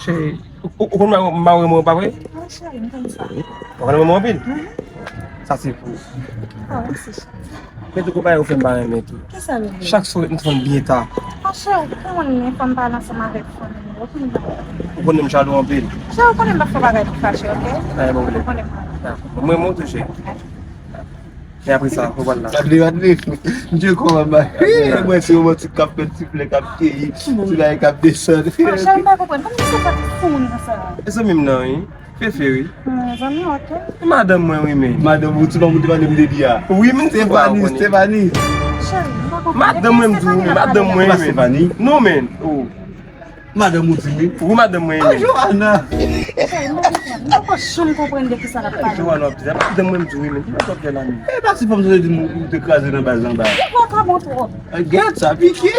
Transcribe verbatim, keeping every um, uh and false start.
Cheri, ou, ou, ou konn mare mwen pa vre? Wi, cheri, m konn sa. Ou konn mare mwen anpil? Mhm. Sa se pou ou. Oh, mèsi, cheri. Men tou konpayi ou fè m pa renmen tou. Kisa, bebe? Chak swa ou ret nan fanm byen ta. Ah, cheri, ou konnen fanm pale ansanm avèk fanmi yo, ou konnen. Ou konnen m jalou anpil. Cheri, ou konnen m pa fè bagay pou fache, oke? Ay, bon, ou konnen m. Dakò. Mwen, mwen tou, cheri. E apre sa, ou pral la. Gade, gade. Msye kòman ba. Mwen se romantik k ap fè ti flè k ap keyi, ti bagay k ap desann. Mon chè, m pa konprann. Kòman se fè fou moun konsa? E zanmi m nan, wi. Fefe, wi. Hmm, zanmi, oke. E madanm mwen, wi, men. Madanm ou, ti mamoun te pale m de li a. Wi, men Stefani, Stefani. Cheri, m pa konprann. Madanm mwen, m di w, wi, madanm mwen, wi, men. Stefani? Non, men. Oh. Madanm ou di wi. Wi, madanm mwen. Ah, Johanna. Cheri, m pa konprann. M poko janm konprann de kisa l ap pale. Johanna, w ap di sa. Madanm mwen, m di wi, men. Ki bagay w ap fè la, men? E pa si fanm sa te di m ou te kraze nan baz anba. Li pran ka bon twòp. Eh, gèt sa pike.